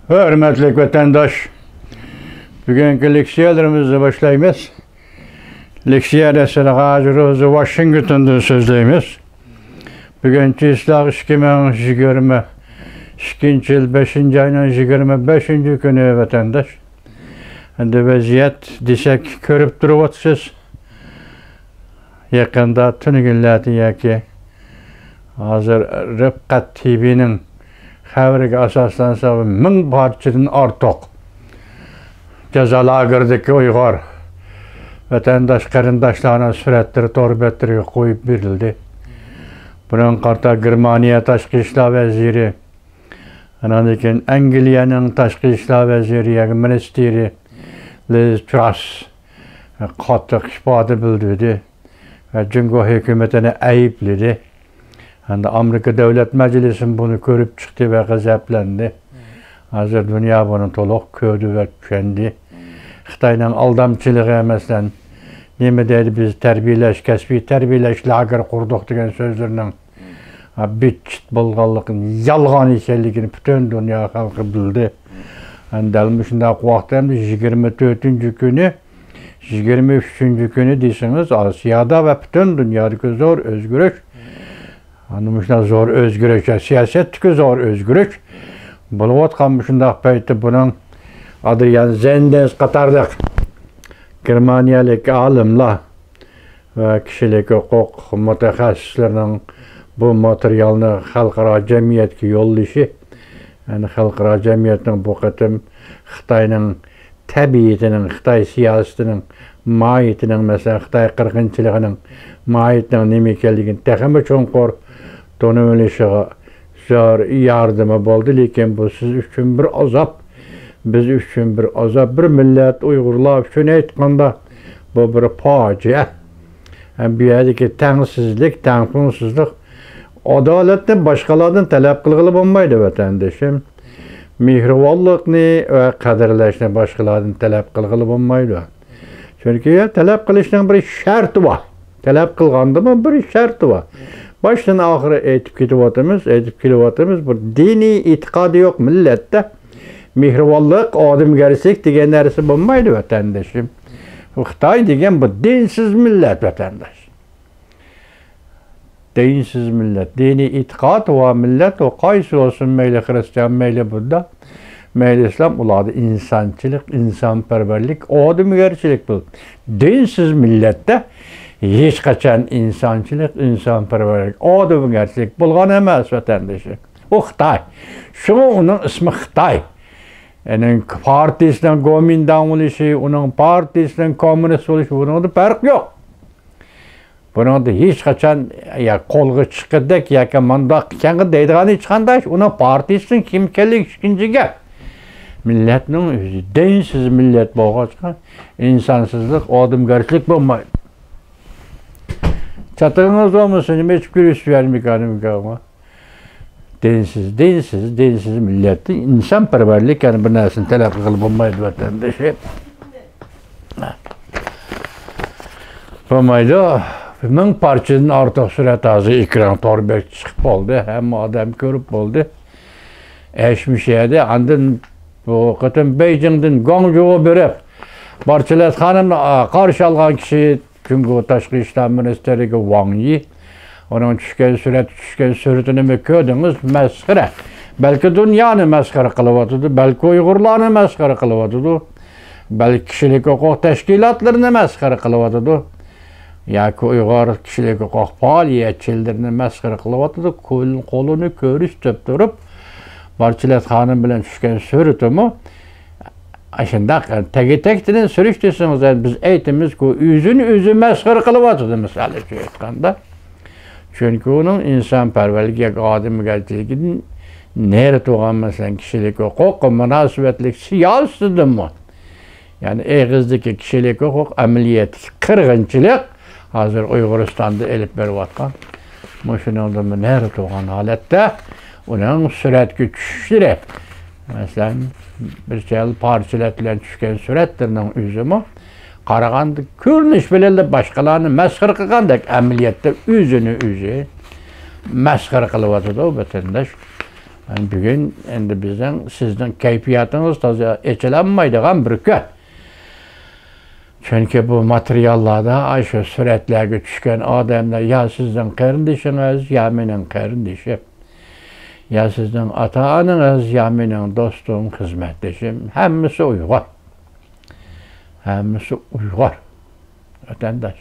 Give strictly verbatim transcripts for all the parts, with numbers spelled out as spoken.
ھۆرمەتلىك ۋەتەنداش، بۈگۈنكى لېكسىيەلىرىمىزنى باشلايمىز. لېكسىيە دەسلەپ ھازىر ئۆزى ۋاشىنگتوندىن سۆزلەيمىز. بۈگۈن چىسلاغ ئىككى مىڭ يىگىرمە ئىككىنچى يىل بەشىنچى ئاينىڭ يىگىرمە بەشىنچى كۈنى، ۋەتەنداش. ئەمدى ۋەزىيەت دېسەك، كۆرۈپ تۇرۇۋاتىسىز. يېقىندا تۈنۈگۈنلەردە ياكى ھازىر رىپقەت تىۋىنىڭ خەۋىرىگە ئاساسلانسا، مىڭ پارچىدىن ئارتۇق جازا لاگېرىدىكى ئۇيغۇر ۋەتەنداش قېرىنداشلارنىڭ سۈرەتلىرى تور بەتلىرىگە قويۇپ بېرىلدى. بۇنىڭغا قارىتا گېرمانىيە تاشقى ئىشلار ۋەزىرى، ئانان كېيىن ئەنگلىيەنىڭ تاشقى ئىشلار ۋەزىرى ياكى مىنىستىرى لىز تراس قاتتىق ئىپادە بىلدۈردى ۋە جۇڭگو ھۆكۈمىتىنى ئەيىبلىدى. ئەمدى ئامېرىكا دۆلەت مەجلىسىمۇ بۇنى كۆرۈپ چىقتى ۋە غەزەپلەندى. ھازىر دۇنيا بۇنى تولۇق كۆردى ۋە چۈشەندى. خىتاينىڭ ئالدامچىلىقى، مەسىلەن، نېمە دەيدۇ، بىز تەربىيەلەش، كەسپىي تەربىيەلەش لاگېرى قۇردۇق دېگەن سۆزلىرىنىڭ بىت چىت بولغانلىقىنى، يالغان ئىكەنلىكىنى پۈتۈن دۇنيا خەلقى بىلدى. دەل مۇشۇنداق ۋاقىتتا ھەم يىگىرمە تۆتىنچى كۈنى، يىگىرمە ئۈچىنچى كۈنى دېسىڭىز، ئاسىيادا ۋە پۈتۈن دۇنيادىكى زور ئۆزگىرىش، ئەنە مۇشۇنداق زور ئۆزگىرىش، سىياسەتتىكى زور ئۆزگىرىش بولۇۋاتقان مۇشۇنداق پەيتتە بۇنىڭ ئادرىيان زېندېنس قاتارلىق گېرمانىيەلىك ئالىملار ۋە كىشىلىك ھوقۇق مۇتەخەسسىسلىرىنىڭ بۇ ماتېرىيالنى خەلقئارا جەمئىيەتكە يوللىشى، يەنى خەلقئارا جەمئىيەتنىڭ بۇ قېتىم خىتاينىڭ تەبىئىتىنىڭ، خىتاي سىياسىتىنىڭ ماھىيىتىنىڭ، مەسىلەن، خىتاي قىرغىنچىلىقىنىڭ ماھىيىتىنىڭ نېمە ئىكەنلىكىنى تېخىمۇ چوڭقۇر تونۇۋېلىشىغا زور ياردىمى بولدى. لېكىن بۇ سىز ئۈچۈن بىر ئازاب، بىز ئۈچۈن بىر ئازاب، بىر مىللەت، ئۇيغۇرلار ئۈچۈن ئېيتقاندا، بۇ بىر پاجىئە. ھەم بۇ يەردىكى تەڭسىزلىك، تەڭپۇڭسىزلىق، ئادالەتنى باشقىلاردىن تەلەپ قىلغىلى بولمايدۇ، ۋەتەندىشىم. مېھرىبانلىقنى ۋە قەدىرلەشنى باشقىلاردىن تەلەپ قىلغىلى بولمايدۇ. چۈنكى تەلەپ قىلىشنىڭ بىر شەرتى بار. تەلەپ قىلغاندىمۇ بىر شەرتى بار. باشتىن ئاخىرى ئېيتىپ كېتىۋاتىمىز، ئېيتىپ كېلىۋاتىمىز، بىر دىنىي ئېتىقادى يوق مىللەتتە مېھرىبانلىق، ئادەمگەرچىلىك دېگەن نەرسە بولمايدۇ، ۋەتەندىشىم. خىتاي دېگەن بۇ دىنسىز مىللەت، ۋەتەنداش. دىنسىز مىللەت، دىنىي ئېتىقاد ۋە مىللەت ئۇ قايسى بولسۇن، مەيلى خىرىستىيان، مەيلى بۇددا، مەيلى ئىسلام، ئۇلاردا ئىنسانچىلىق، ئىنسانپەرۋەرلىك، ئادەمگەرچىلىك بولىدۇ. دىنسىز مىللەتتە ھېچقاچان ئىنسانچىلىق، ئىنسانپەرۋەرلىك، ئادەمگەرچىلىك بولغان ئەمەس، ۋەتەندىشىم. ئۇ خىتاي. شۇڭا ئۇنىڭ ئىسمى خىتاي. ئۇنىڭ پارتىيىسىنىڭ گومىنداڭ بولۇشى، ئۇنىڭ پارتىيىسىنىڭ كوممۇنىست بولۇشى، بۇنىڭدا پەرق يوق. بۇنىڭدا ھېچقاچان يا قولغا چىققۇدەك ياكى مۇنداق ئىكەنغۇ دەيدىغان ھېچقانداق ئىش. ئۇنىڭ پارتىيىسىنىڭ كىم ئىكەنلىكى ئىككىنچى گەپ. مىللەتنىڭ ئۆزى دىنسىز مىللەت بولغاچقا، ئىنسانسىزلىق، ئادەمگەرچىلىك بولمايدۇ. چاتىقىڭىز بولمىسا، نېمە ئېچىپ كۆرۈشۈپ يۈرمىكەنمىكەن؟ دىنسىز، دىنسىز، دىنسىز مىللەتتىن ئىنسانپەرۋەرلىك، يەنى بىر نەرسىنى تەلەپ قىلغىلى بولمايدۇ، ۋەتەندىشىم. بولمايدۇ. مىڭ پارچىدىن ئارتۇق سۈرەت ھازىر ئېكران تور بېتىگە چىقىپ بولدى. ھەممە ئادەم كۆرۈپ بولدى. ئەشمىشەدە، ئاندىن بۇ قېتىم بېيجىڭدىن گۇاڭجۇغا بېرىپ، بارچىلەت خانىمنى، ئا، قارشى ئالغان كىشى جۇڭگو تاشقى ئىشلار مىنىستىرى ۋاڭ يى. ئۇنىڭ چۈشكەن سۈرەت، چۈشكەن سۈرىتىنىمۇ كۆردىڭىز، مەسخىرە. بەلكى دۇنيانى مەسخىرە قىلىۋاتىدۇ، بەلكى ئۇيغۇرلارنى مەسخىرە قىلىۋاتىدۇ، بەلكى كىشىلىك ھوقۇق تەشكىلاتلىرىنى مەسخىرە قىلىۋاتىدۇ ياكى ئۇيغۇر كىشىلىك ھوقۇق پائالىيەتچىلىرىنى مەسخىرە قىلىۋاتىدۇ. قول-، قولىنى كۆرسىتىپ تۇرۇپ، بارچىلەت خانىم بىلەن چۈشكەن سۈرىتىمۇ ئاشۇنداق، تەگە-تەكتىدىن سۈرۈش دېسىڭىز، بىز ئېيتىمىزكۇ، ئۆزىنى ئۆزى مەسخىرە قىلىۋاتىدۇ، مىسال ئۈچۈن ئېيتقاندا. چۈنكى ئۇنىڭ ئىنسانپەرۋەرلىك ياكى ئادەمگەرچىلىكىدىن نېرى تۇرغان، مەسىلەن، كىشىلىك ھوقۇققا مۇناسىۋەتلىك سىياسىتىدىنمۇ، يەنى ئېغىزدىكى كىشىلىك ھوقۇق، ئەمەلىيەتتىكى قىرغىنچىلىق، ھازىر ئۇيغۇرىستاندا ئېلىپ بېرىۋاتقان، مۇشۇنىڭدىنمۇ نېرى تۇرغان ھالەتتە ئۇنىڭ سۈرەتكە چۈشۈشلىرى، مەسىلەن، بىر خىل پارچىلار بىلەن چۈشكەن سۈرەتلىرىنىڭ ئۆزىمۇ قارىغاندا كۆرۈنۈش بىلەنلا باشقىلارنى مەسخىرە قىلغاندەك، ئەمەلىيەتتە ئۆزىنى ئۆزى مەسخىرە قىلىۋاتىدۇ، ۋەتەنداش. بۈگۈن ئەمدى بىزنىڭ، سىزنىڭ كەيپىياتىڭىز تازا ئېچىلالمايدىغان بىر كۈن. چۈنكى بۇ ماتېرىياللاردا ئاشۇ سۈرەتلەرگە چۈشكەن ئادەملەر يا سىزنىڭ قېرىندىشىڭىز، يا مېنىڭ قېرىندىشىم، يا سىزنىڭ ئاتا-ئانىڭىز، يا مېنىڭ دوستۇم، خىزمەتدىشىم، ھەممىسى ئۇيغۇر. ھەممىسى ئۇيغۇر، ۋەتەنداش.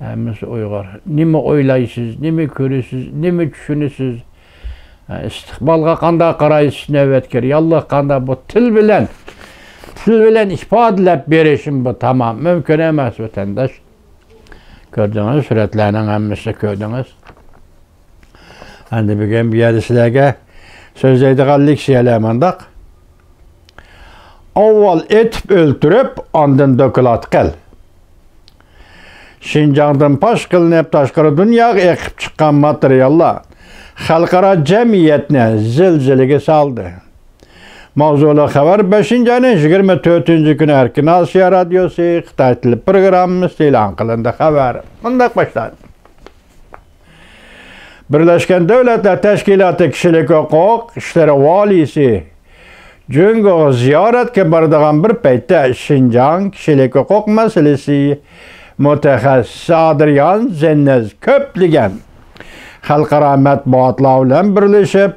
ھەممىسى ئۇيغۇر. نېمە ئويلايسىز، نېمە كۆرىسىز، نېمە چۈشىنىسىز؟ ھە، ئىستىقبالغا قانداق قارايسىز، نۆۋەتكە رېئاللىق قانداق؟ بۇ تىل بىلەن، تىل بىلەن ئىپادىلەپ بېرىشىم بۇ تامام مۇمكىن ئەمەس، ۋەتەنداش. كۆردىڭىز، سۈرەتلەرنىڭ ھەممىسىنى كۆردىڭىز. ئەمدى بۈگۈن بۇ يەردە سىلەرگە سۆزلەيدىغان لېكسىيەلەر مۇنداق. ئاۋۋال ئېتىپ ئۆلتۈرۈپ، ئاندىن دوكلات قىل. شىنجاڭدىن پاش قىلىنىپ، تاشقىرى دۇنياغا ئېقىپ چىققان ماتېرىياللار خەلقئارا جەمئىيەتنى زىلزىلىگە سالدى. ماۋزۇلۇق خەۋەر بەشىنچى ئاينىڭ يىگىرمە تۆتىنچى كۈنى ئەركىن ئاسىيا رادىيوسى خىتاي تىلى پروگراممىسىدا ئېلان قىلىندى. خەۋەر مۇنداق باشلاندى. بىرلەشكەن دۆلەتلەر تەشكىلاتى كىشىلىك ھوقۇق ئىشلىرى ۋالىيسى جۇڭگوغا زىيارەتكە بارىدىغان بىر پەيتتە، شىنجاڭ كىشىلىك ھوقۇق مەسىلىسى مۇتەخەسسىسى ئادرىيان زېننېز كۆپلىگەن خەلقئارا مەتبۇئاتلار بىلەن بىرلىشىپ،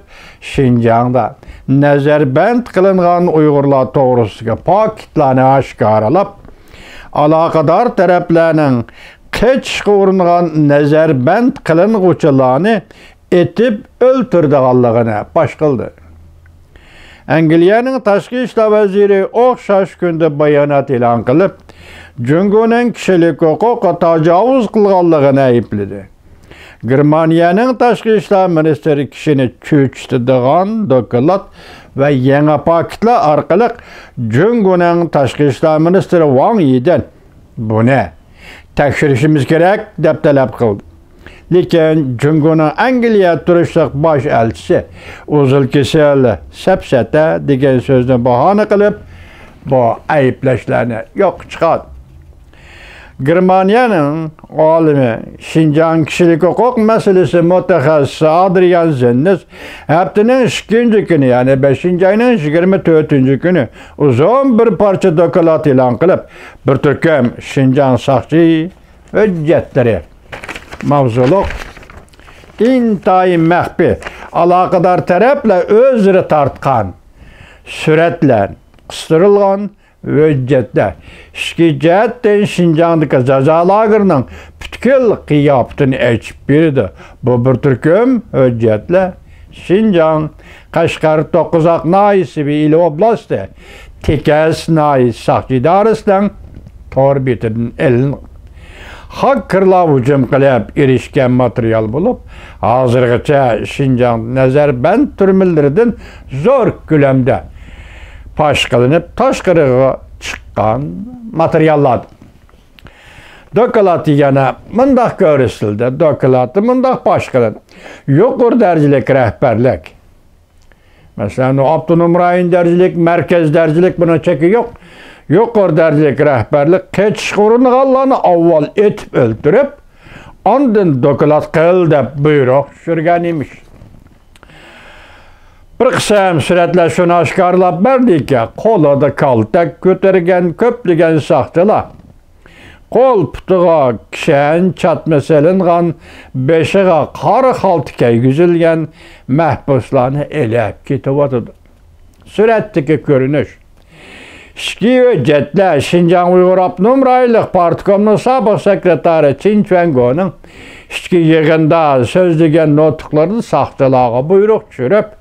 شىنجاڭدا نەزەربەند قىلىنغان ئۇيغۇرلار توغرىسىدىكى پاكىتلارنى ئاشكارىلاپ، ئالاقىدار تەرەپلەرنىڭ قېچىشقا ئۇرۇنغان نەزەربەند قىلىنغۇچىلارنى ئېتىپ ئۆلتۈرىدىغانلىقىنى پاش قىلدى. ئەنگلىيەنىڭ تاشقى ئىشلار ۋەزىرى ئوخشاش كۈندە بايانات ئېلان قىلىپ، جۇڭگونىڭ كىشىلىك ھوقۇققا تاجاۋۇز قىلغانلىقىنى ئەيىبلىدى. گېرمانىيەنىڭ تاشقى ئىشلار مىنىستىرى كىشىنى چۆچۈتىدىغان دوكلات ۋە يېڭى پاكىتلار ئارقىلىق جۇڭگونىڭ تاشقى ئىشلار مىنىستىرى ۋاڭ يىدىن بۇنى تەكشۈرۈشىمىز كېرەك، دەپ تەلەپ قىلدى. لېكىن جۇڭگونىڭ ئەنگلىيە تۇرۇشلۇق باش ئەلچىسى ئۇزۇل كېسەل، سەپسەتە دېگەن سۆزنى باھانە قىلىپ، بۇ ئەيىبلەشلەرنى يوققا چىقاردى. گېرمانىيەنىڭ ئالىمى، شىنجاڭ كىشىلىك ھوقۇق مەسىلىسى مۇتەخەسسىسى ئادرىيان زېننېز ھەپتىنىڭ ئىككىنچى كۈنى، يەنى بەشىنچى ئاينىڭ يىگىرمە تۆتىنچى كۈنى ئۇزۇن بىر پارچە دوكلات ئېلان قىلىپ، بىر تۈركۈم شىنجاڭ ساقچى ھۆججەتلىرى ماۋزۇلۇق ئىنتايىن مەخپىي، ئالاقىدار تەرەپلەر ئۆزلىرى تارتقان سۈرەتلەر، قىستۇرۇلغان ھۆججەتلەر ئىچكى جەھەتتىن شىنجاڭدىكى جازا لاگېرىنىڭ پۈتكۈل قىياپىتىنى ئېچىپ بېرىدۇ. بۇ بىر تۈركۈم ھۆججەتلەر شىنجاڭ، قەشقەر، توققۇزاق ناھىيەسى ۋە ئىلى ئوبلاستى تېكەس ناھىيەسى ساقچى ئىدارىسىنىڭ تور بېتىدىن ئېلىنغان. خاكېرلار ھۇجۇم قىلىپ ئېرىشكەن ماتېرىيال بولۇپ، ھازىرغىچە شىنجاڭ نەزەربەند تۈرمىلىرىدىن زور كۆلەمدە پاش قىلىنىپ، تاشقىرىغا چىققان ماتېرىياللاردىن. دوكلاتتا يەنە مۇنداق كۆرسىتىلدى، دوكلاتتا مۇنداق پاش قىلىندى. يۇقىرى دەرىجىلىك رەھبەرلىك، مەسىلەن، ئاپتونوم رايون دەرىجىلىك، مەركەز دەرىجىلىك، بۇنىڭ چېكى يوق. يۇقىرى دەرىجىلىك رەھبەرلىك قېچىشقا ئۇرۇنغانلارنى ئاۋۋال ئېتىپ ئۆلتۈرۈپ، ئاندىن دوكلات قىل دەپ بۇيرۇق چۈشۈرگەن ئىمىش. بىر قىسىم سۈرەتلەر شۇنى ئاشكارىلاپ بەردىكى، قولىدا كالتەك كۆتۈرگەن كۆپلىگەن ساقچىلار، قول پۇتىغا كىشەن چاتما سېلىنغان، بېشىغا قارا خالتا كىيگۈزۈلگەن مەھبۇسلارنى ئېلىپ كېتىۋاتىدۇ. سۈرەتتىكى كۆرۈنۈش. ئىچكى ھۆججەتلەر شىنجاڭ ئۇيغۇر ئاپتونوم رايونلۇق پارتكومنىڭ سابىق سېكرېتارى چىن چۈەنگونىڭ ئىچكى يىغىندا سۆزلىگەن نۇتۇقلىرىدا ساقچىلارغا بۇيرۇق چۈشۈرۈپ،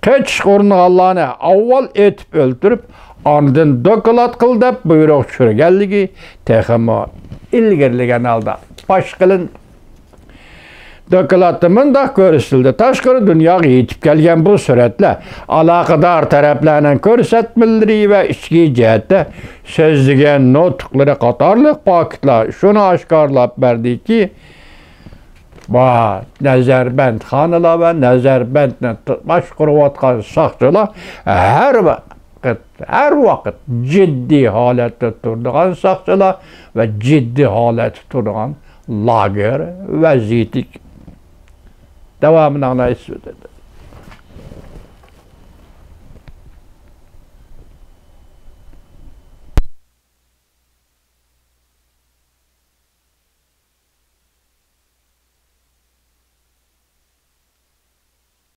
قېچىشقا ئۇرۇنغانلارنى ئاۋۋال ئېتىپ ئۆلتۈرۈپ، ئاندىن دوكلات قىل دەپ بۇيرۇق چۈشۈرگەنلىكى تېخىمۇ ئىلگىرىلىگەن ھالدا پاش قىلىندى. دوكلاتتا مۇنداق كۆرسىتىلدى، تاشقىرى دۇنياغا يېتىپ كەلگەن بۇ سۈرەتلەر ئالاقىدار تەرەپلەرنىڭ كۆرسەتمىلىرى ۋە ئىچكى جەھەتتە سۆزلىگەن نۇتۇقلىرى قاتارلىق پاكىتلار شۇنى ئاشكارىلاپ بەردىكى، بار نەزەربەندخانىلار ۋە نەزەربەندنى باشقۇرۇۋاتقان ساقچىلار ھەر ۋاقىت، ھەر ۋاقىت جىددىي ھالەتتە تۇرىدىغان ساقچىلار ۋە جىددىي ھالەتتە تۇرىدىغان لاگېر ۋەزىيىتى. داۋامىنى ئاڭلايسىز.